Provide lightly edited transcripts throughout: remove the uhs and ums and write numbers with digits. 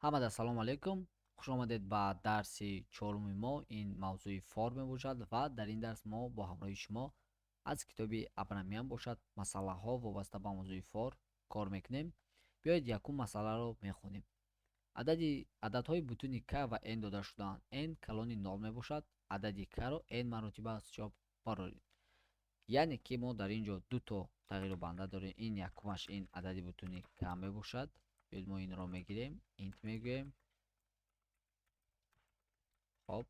Ҳамада салом алейкум, хуш омадед ба дарси чоруми мо. Ин мавзӯи for мебошад ва дар ин дарс мо бо ҳамроҳи шумо аз китоби Абрамян бошад, масъалаҳо вобаста ба мавзӯи for кор мекунем. Биёед, якум масъаларо мехонем. Адади ададҳои бутуни к ва n дода шудаанд. N калони нол мебошад. Адади к-ро n маротиба аз чоп бароред. Яъне ки мо дар ин ҷо дуто тағйирёбанда дорем. Ин якумаш, ин адади бутуни к мебошад. Биёед, мо инро мегирем, int мегӯем. Хоб,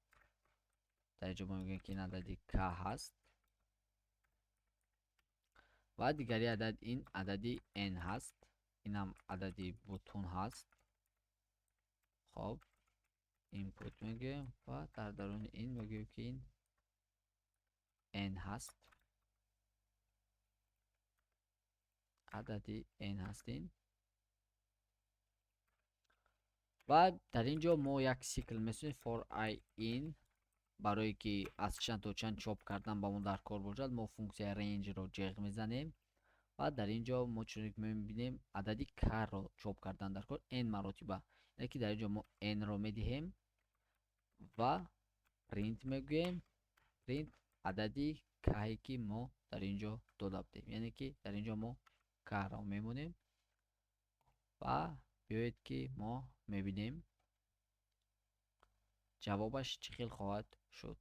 дар ин ҷо мо мегӯем, ки ин адади к ҳаст ва дигари адад ин адади n ҳаст. Инам адади бутун ҳаст. Хоб, input мегӯем ва дар даруни ин мегӯем, ки ин n ҳаст, адади n ҳаст ин. Ва дар ин ҷо мо як сикл месозем, for i in. Барое ки аз чанд то чанд чоп кардан ба мо дар кор бошад, мо функсияи range-ро ҷеғ мезанем ва дар ин ҷо мо, чуноне ки мебинем, адади к-ро чоп кардан дар кор n маротиба, яъне ки дар ин ҷо мо n-ро медиҳем ва print мегӯем, print адади к-е ки мо дар ин ҷо дода будем, яъне ки дар ин ҷо мо к-ро мемонем. Ва биёед, ки мо мебинем, ҷавобаш чӣ хел хоҳад шуд.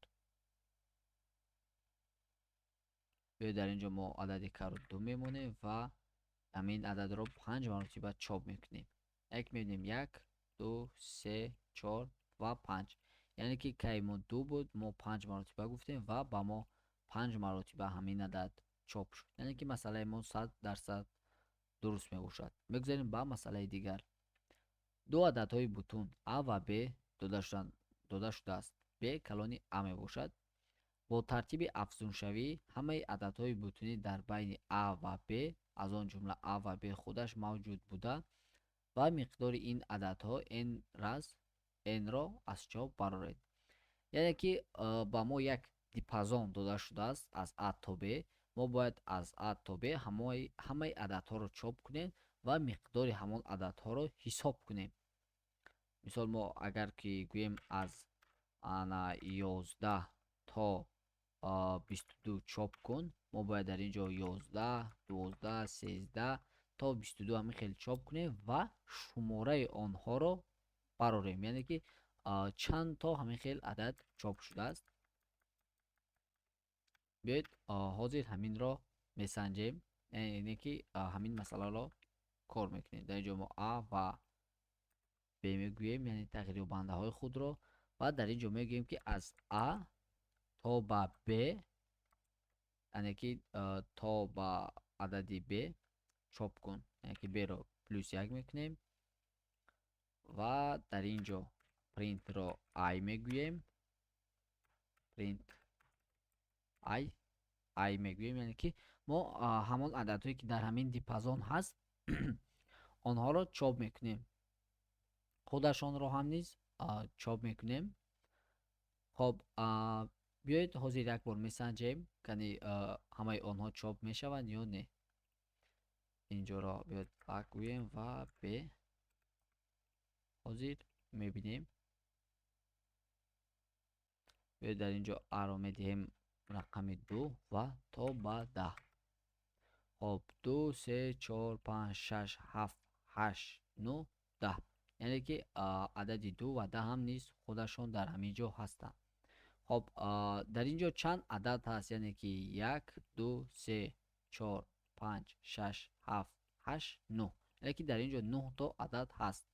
Биёед, дар ин ҷо мо адади к-ро ду мемонем ва ҳамин ададро панҷ маротиба чоп мекунем. Як мебинем: як, ду, се, чор ва панҷ. Яъне ки каи мо ду буд, мо панҷ маротиба гуфтем ва ба мо панҷ маротиба ҳамин адад чоп шуд. Яъне ки масъалаи мо 100% дуруст мебошад. Мегузарем ба масъалаи дигар. Ду ададҳои бутун а ва б дода шудааст. Б калони а мебошад. Бо тартиби афзуншавӣ ҳамаи ададҳои бутунӣ дар байни а ва б, аз он ҷумла а ва б худаш мавҷуд буда ва миқдори ин ададҳо n раз n-ро аз чоп бароред. Яъне ки ба мо як дипазон дода шудааст аз а то б. Мо бояд аз а то б ҳамаи ададҳоро чоп кунем ва миқдори ҳамон ададҳоро ҳисоб кунем. Мисол, мо агар ки гӯем, аз ана 11 то 22 чоп кун, мо бояд дар ин ҷо 11, 12, 13 то 22 ҳамин хел чоп кунем ва шумораи онҳоро барорем, яъне ки чанд то ҳамин хел адад чоп шудааст. Биёед, ҳозир ҳаминро месанҷем, яъне ки ҳамин масъаларо кор мекунем. Дар ин ҷо мо а ва б мегӯем, яъне тағйирёбандаҳои худро, ва дар ин ҷо мегӯем, ки аз а то ба б, яъне ки то ба адади б чоп кун, яъне ки б-ро плюс як мекунем ва дар ин ҷо print-ро i мегӯем, print i, i мегӯем, яъне ки мо ҳамон ададҳое ки дар ҳамин дипазон ҳаст, онҳоро чоп мекунем, худашонро ҳам низ чоп мекунем. Хоб, биёед, ҳозир як бор месанҷем, кани ҳамаи онҳо чоп мешаванд ё не. Инҷоро биёед, а гӯем ва б. Ҳозир мебинем. Биёед, дар ин ҷо аро медиҳем рақами ду ва то ба 10. Хоб, ду, се, чор, панҷ, шаш, ҳафт, ҳашт, нӯ, 10. Яъне ки адади ду ва 10 ҳам низ худашон дар ҳамин ҷо ҳастанд. Хоб, дар ин ҷо чанд адад ҳаст? Яъне ки як, ду, се, чор, панҷ, шаш, ҳафт, ҳашт, нӯ. Яъне ки дар ин ҷо нӯҳ то адад ҳаст.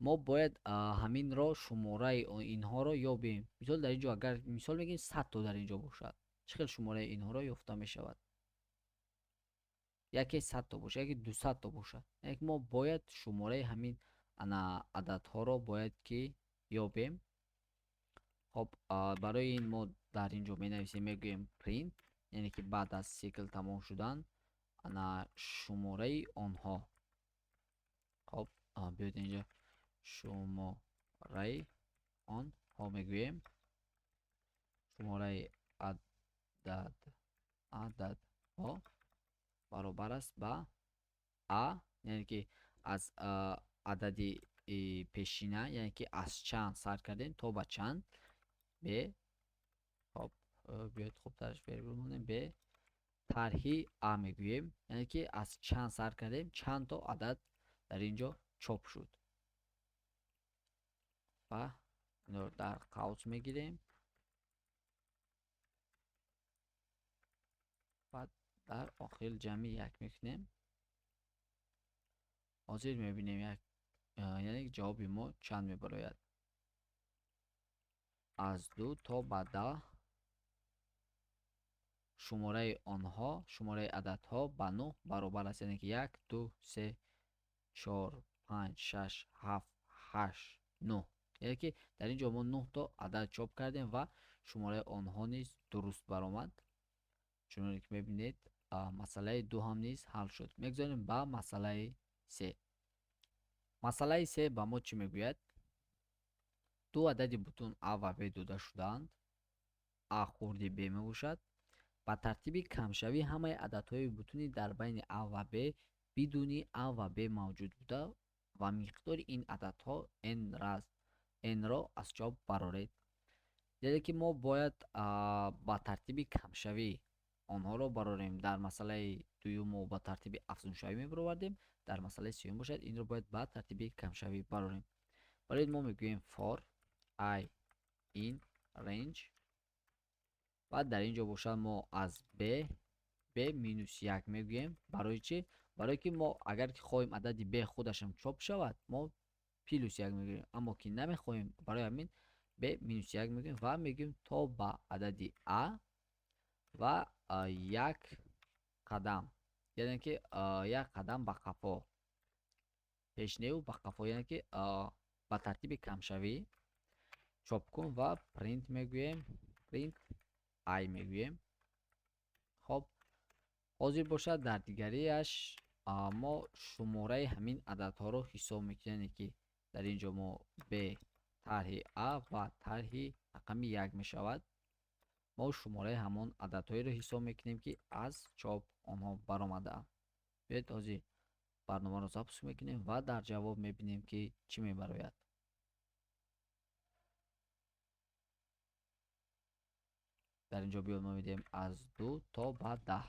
Мо бояд ҳаминро, шумораи инҳоро ёбем. Мисол, дар ин ҷо агар мисол мегирем, 100 то дар ин ҷо бошад, чӣ хел шумораи инҳоро ёфта мешавад? Яке 100 то бошад, яке 200 то бошад. Яъне ки мо бояд шумораи ҳамин ана ададҳоро бояд ки ёбем. Хоб, барои ин мо дар ин ҷо менависем, мегӯем print, яъне ки баъд аз сикл тамом шудан ана шумораи онҳо. Хоб, биёед, инҷо шумораи онҳо мегӯем, шумораи ададҳо баробар аст ба а, яъне ки аз адади пешина, яъне ки аз чанд сар кардем то ба чанд. Б, хоб, биёед хубтараш вергул монем. Б тарҳи А мегӯем, яъне ки аз чанд сар кардем, чанд то адад дар ин ҷо чоп шуд. Ва инро дар қавс мегирем ва дар охир ҷамъи як мекунем. Ҳозир мебинем як, яъне ҷавоби мо чанд мебарояд. Аз 2 то ба 10 шумораи онҳо, шумораи ададҳо ба 9 баробар аст, яъне ки 1, 2, 3, 4, 5, 6, 7, 8, 9. Яъне ки дар ин ҷо мо 9 то адад чоп кардем ва шумораи онҳо низ дуруст баромад. Чуноне ки мебинед, масъалаи 2 ҳам низ ҳал шуд. Мегузарем ба масъалаи 3. Масъалаи 3 ба мо чӣ мегӯяд? Ду адади бутун А ва Б дода шудаанд. А хурди Б мебошад. Ба тартиби камшавӣ ҳамаи ададҳои бутуни дар байни А ва Б бидуни А ва Б мавҷуд буда ва миқдори ин ададҳо n-ро аз чоп бароред. Яъне ки мо бояд ба тартиби камшавӣ онҳоро барорем. Дар масъалаи дуюм мо ба тартиби афзуншавӣ мебаровардем, дар масъалаи сеюм бошад инро бояд ба тартиби камшавӣ барорем. Барои мо мегӯем for i in range ва дар ин ҷо бошад мо аз b минус 1 мегӯем. Барои чӣ? Барои ки мо агар ки хоҳем адади b худашам чоп шавад, мо плюс 1 мегӯем, аммо ки намехоҳем, барои ҳамин b минус 1 мегӯем ва мегӯем то ба адади a ва як қадам, яъне ки як қадам ба қафо, пешневу ба қафо, яъне ки ба тартиби камшавӣ чоп кун ва print мегӯем, print i мегӯем. Хоб, ҳозир бошад дар дигариаш мо шумораи ҳамин ададҳоро ҳисоб мекунем, яъне ки дар ин ҷо мо b тарҳи а ва тарҳи рақами 1 мешавад. Мо шумораи ҳамон ададҳоеро ҳисоб мекунем, ки аз чоп онҳо баромадаанд. Биёед ҳозир барномаро запуск мекунем ва дар ҷавоб мебинем, ки чӣ мебарояд. Дар ин ҷо биёд мо медиҳем аз 2 то ба 10.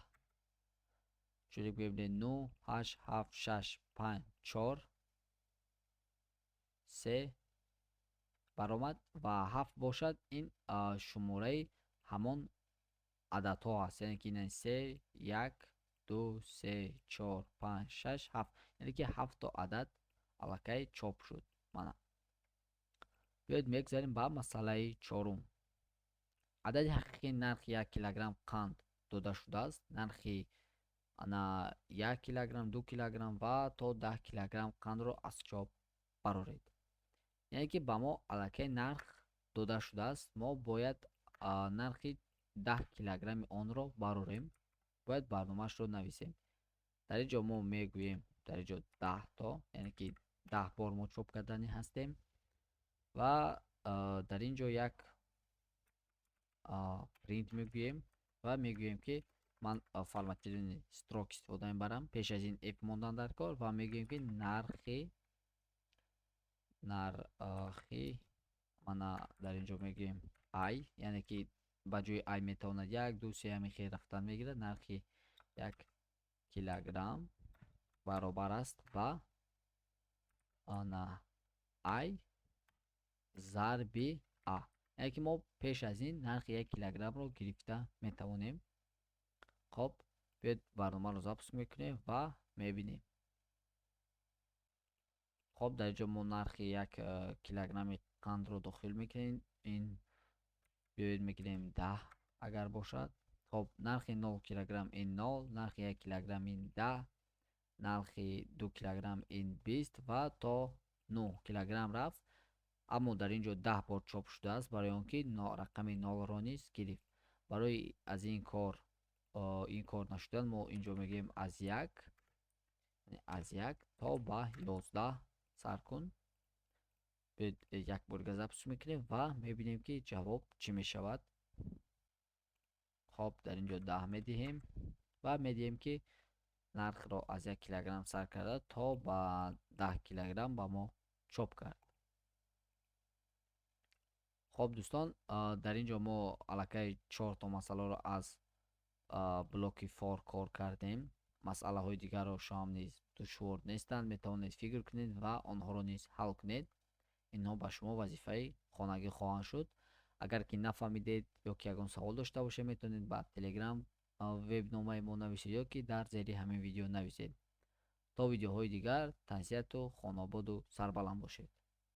Чунин мебинед 9, 8, 7, 6, 5, 4, 3 баромад ва 7 бошад ин шумораи ҳамон ададҳо аст, яъне ки ин 3, 1, 2, 3, 4, 5, 6, 7, яъне ки 7 то адад аллакай чоп шуд. Мана биёед мегузарем ба масъалаи чорум. Адади ҳақиқии нархи 1 килограмм қанд дода шудааст. Нархи ана 1 килограмм, 2 килограмм ва то 10 килограмм қандро аз чоп бароред. Яъне ки ба мо аллакай нарх дода шудааст. Мо бояд нархи 10 килограмми онро барорем. Бояд барномаашро нависем. Дар ин ҷо мо мегӯем, дар ин ҷо 10 то, яъне ки 10 бор мо чоп кардани ҳастем ва дар ин ҷо як print мегӯем ва мегӯем, ки ман форматированный строк истифода мебарам. Пеш аз ин f мондан дар кор ва мегӯем, ки нархи мана дар ин ҷо мегӯем i, яъне ки ба ҷои i метавонад 1, 2, 3 ҳамин хел рафтан мегирад. Нархи 1 килограмм баробар аст ба ана i зарби а, яъне ки мо пеш аз ин нархи 1 килограммро гирифта метавонем. Хоб, биёед барномаро запуск мекунем ва мебинем. Хоб, дар ин ҷо мо нархи 1 килограмми қандро дохил мекунем. Ин биёед мегирем 10 агар бошад. Хоб, нархи 0 килограмм ин 0, нархи 1 килограмм ин 10, нархи 2 килограмм ин 20 ва то 9 килограмм рафт. Аммо дар ин ҷо 10 бор чоп шудааст, барои он ки рақами 0-ро низ гирифт. Барои аз ин кор ин кор нашудан мо ин ҷо мегӯем аз 1 то ба 11 сар кун. Биёед як бор дига запуск мекунем ва мебинем, ки ҷавоб чӣ мешавад. Хоб, дар ин ҷо 10 медиҳем ва медиҳем, ки нархро аз 1 килограмм сар карда то ба 10 килограмм ба мо Чоп кард. Хоб, дӯстон, дар ин ҷо мо аллакай чорто масъаларо аз блоки for кор кардем. Масъалаҳои дигарро шуам низ душвор нестанд, метавонед фикр кунед ва онҳоро низ ҳал кунед. Инҳо ба шумо вазифаи хонагӣ хоҳанд шуд. Агар ки нафаҳмидед ё ки ягон савол дошта бошед, метавонед ба Телеграм вебномаи мо нависед ё ки дар зери ҳамин видео нависед. То видеоҳои дигар тансиҳату хонаободу сарбаланд бошед.